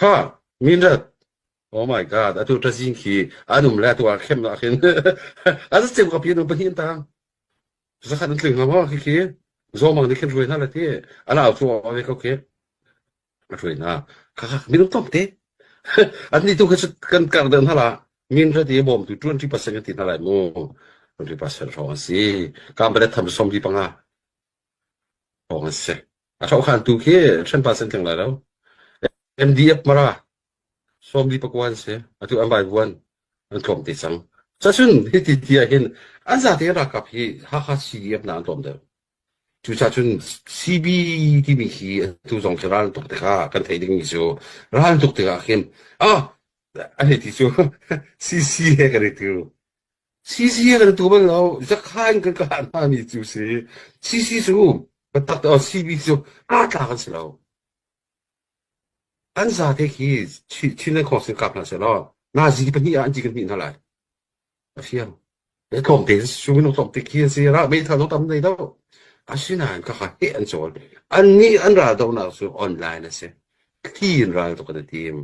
Ha, Minrat. Oh my God, atu ṭazing khi an um le atu ah khem nak hin an ceu ka pi nu pahnih an tang. Zakhat an tling hnga maw khi khi? Zawmang nih khin hruai hna la ti. An au cu ve ko khi. A hruai hna. Kha kha minung tlawm te. An nih tu kha cu kan kar deuh hna la. Minrat i bawmtu 20% kan ti hna lai mu. 20% hrawng an si. Kambalet tham 45 hrawng an si. A hrohkhan tu khi 10% tling lai lo. MDF Mara 44 an si. Atu an vaivuan an tlawm te cang. Cacun hiti ti ah hin an zate ralkap hi Hakha CDF na an tlawm deuh. Cucacun CB timi hi atu zong khi ral tuk tikah kan theih dingmi cu ral tuk tikah khin ah a hei ti cu CC he kan i tu. CC he kan i tu bal lo. Zakhain kan kah hna mi cu si. CC cu biatak te CB cu kaa tlak an si lo. An zate khi Chinland Council kap hna sehlaw nazi pahnih ah an ci kan hnih hna lai. A fiang. Le tlawmte cu minung tlawmte khi an si. Ra meithal zong tam nei lo. Asinain khakha heh an cawl. Annih an ral dohnak cu online a si. Thli in ral tuk an i tim.